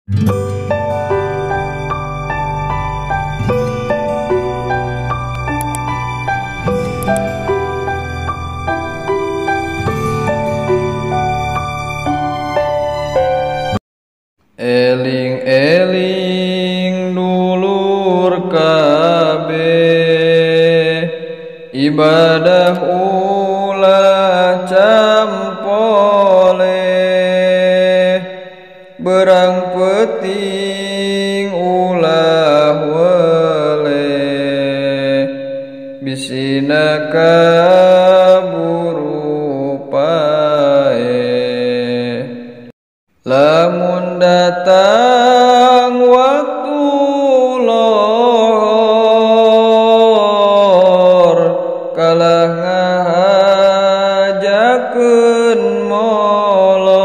Eling-eling dulur kabeh, ibadah ulah campoleh, berang peting ulah weleh, bisina kaburu paeh. Lamun datang waktu lohor, kalah ngahajakeun molor,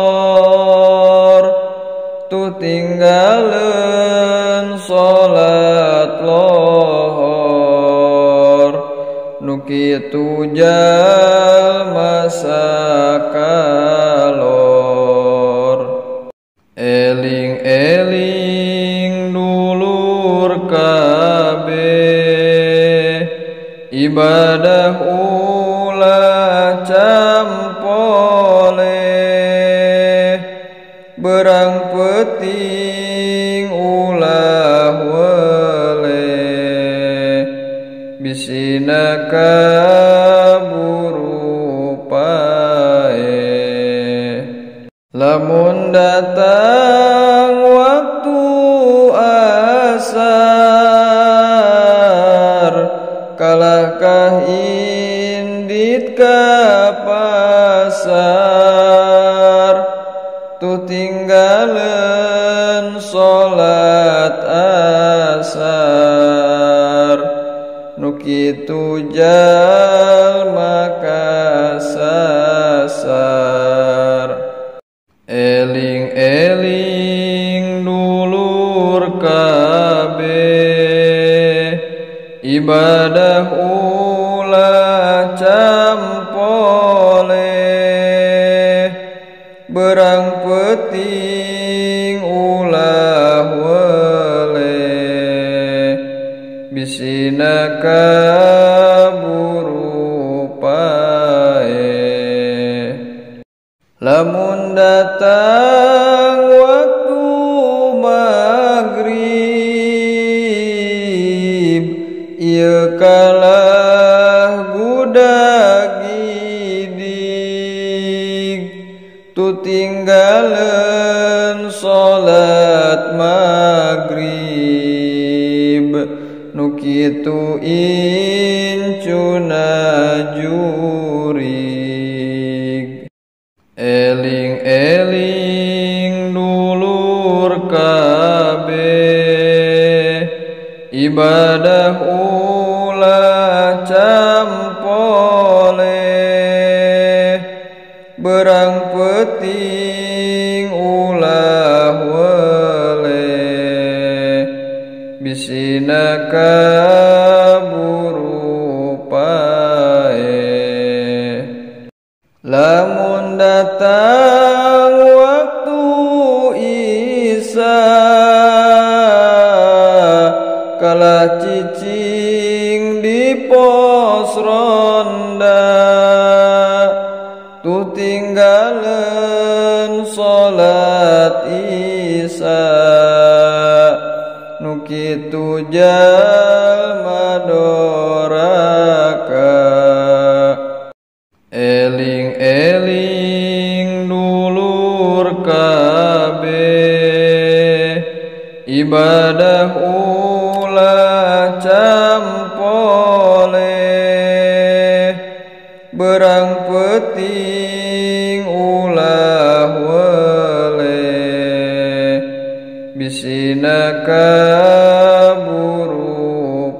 tuh tinggaleun salat lohor, nu kitu jalma sakalor. Eling-eling dulur kabeh, ibadah ulah campoleh, berang peting ulah weleh, bisina kaburu paeh. Lamun datang waktu asar, kalahkah indit ka pasar, tuh tinggaleun salat asar, nu kitu jalma kasasar. Eling-eling dulur kabeh, ibadah ulah campoleh, berang peting ulah weleh, bisina kaburu paeh. Lamun datang waktu maghrib, ieu kalah gudag gidig, tu tinggaleun salat maghrib, nu kitu incuna jurig. Eling-eling dulur kabeh, ibadah ulah campoleh, berang peting ulah weleh, bisina kaburu paeh. Lamun datang waktu isya, kalah cicing di pos ronda, tuh tinggaleun salat isya, nu kitu jalma doraka. Eling-eling dulur kabeh, ibadah ulah campoleh, berang peting ulah weleh, bisina kaburu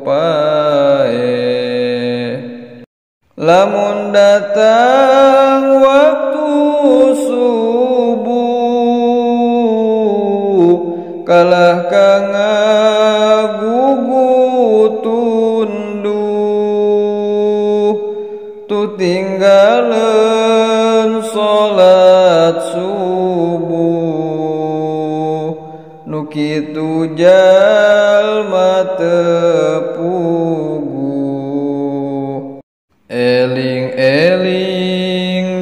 paeh. Lamun datang waktu subuh, kalah kangagugu tunduh, tu tinggaleun salat subuh, Nu kitu jalma teu puguh. Eling-eling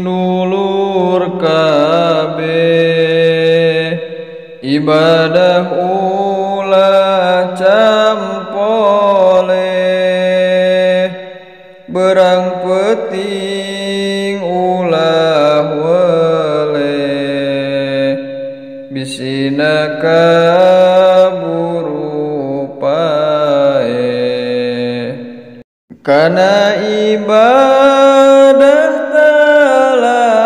dulur kabeh, ibadah ulah campoleh. Berang peuting ulah weleh, bisina kaburu paeh. Kana ibadah talangke,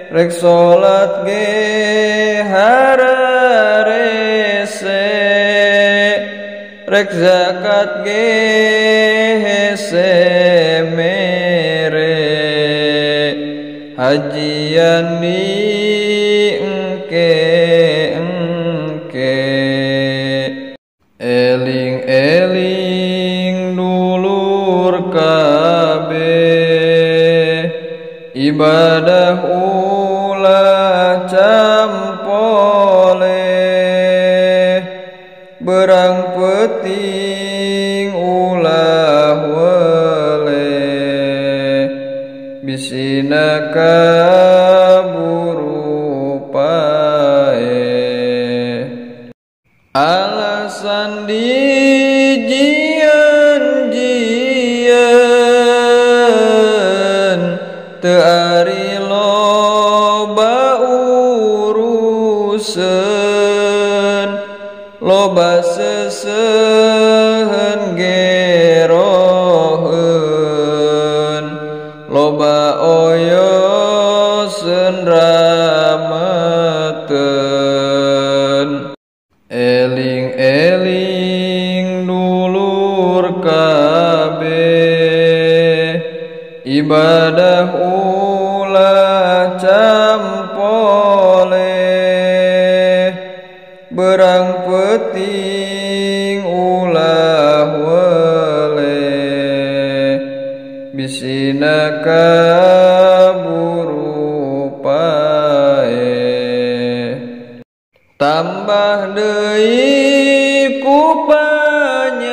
rek salat ge hararese, rek zakat ge hese mere, hajian di engke engke. Eling-eling dulur kabeh, ibadah ulah campoleh. Berang peuting ulah weleh, bisina kaburu paeh. Alasan dijian-jian, teu ari loba urusan, loba sesehen geroheun, loba oyoseun rameteun. Eling-eling dulur kabeh, ibadah ulah campoleh. Berang peuting ulah weleh, bisina kaburu paeh. Tambah deui ku panyakit,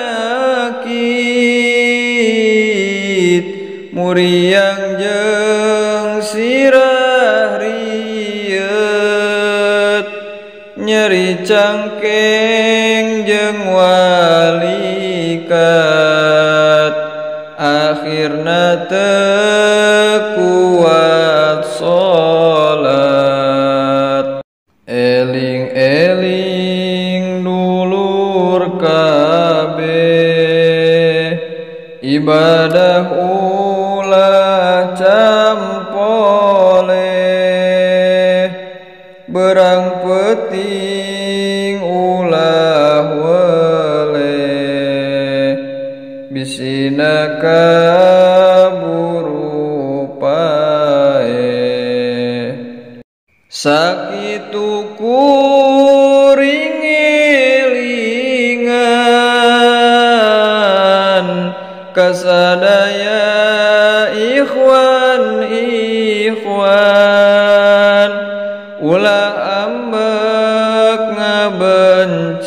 muriang jeung sirah rieut, nyeri cangkeng jeung walikat, akhirna teu kuat salat. Eling-eling dulur kabeh, ibadah ulah campoleh. Berang peuting ulah weleh, bisina kaburu paeh. Sakitu kuring elingan, kasadaya ikhwan ikhwan, ulah ambek ngabencian,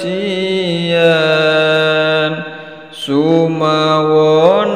sumawon